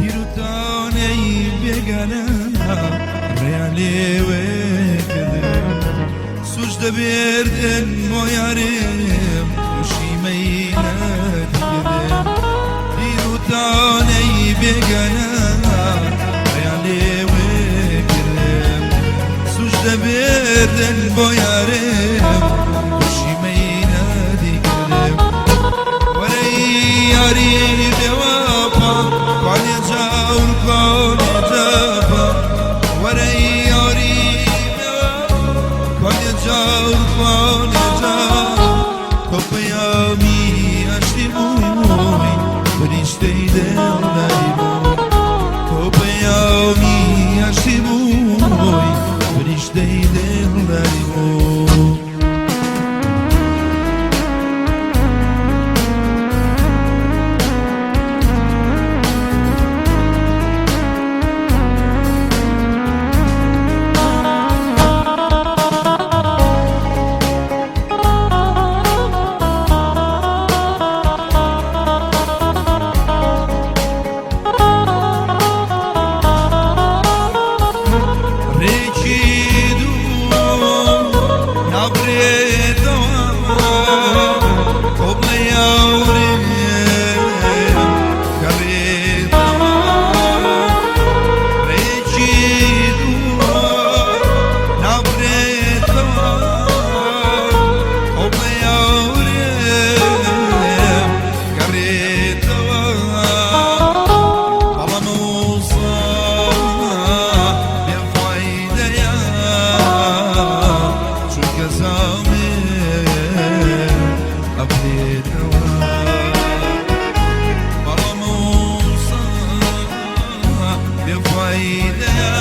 تیروتانەی بێگانە ڕێیان لێوێ کردم، سوچ دەبێردن بۆ یارێم تووشی مەینەتی کردم. تیروتانەی بێگانە ڕێیان لێوێ کردم، سوچ دەبێردن بۆ یارێم تووشی مەینەتی کردم. وەرەی یاری بێوەفا کوانێ جاور کوانێ جەفا، وەرەی یاری بێوەفا کوانێ جاور کوانێ جەفا. تۆ پەیامی ئاشتی بووی، فریشتەی دڵداری بووی، تۆ پەیامی ئاشتی بووی، فریشتەی دڵداری بووی. ڕێکی دوو نابرێتەوە، تۆ بڵێ یاورێم گەڕێتەوە. ڕێکی دوو نابرێتەوە، تۆ بڵێ یاورێم گەڕێتەوە. بەڵام وسا بێفایدەیە، چونکە زامێ ئەبرێتەوە. بەڵام وسا بێفایدەیە،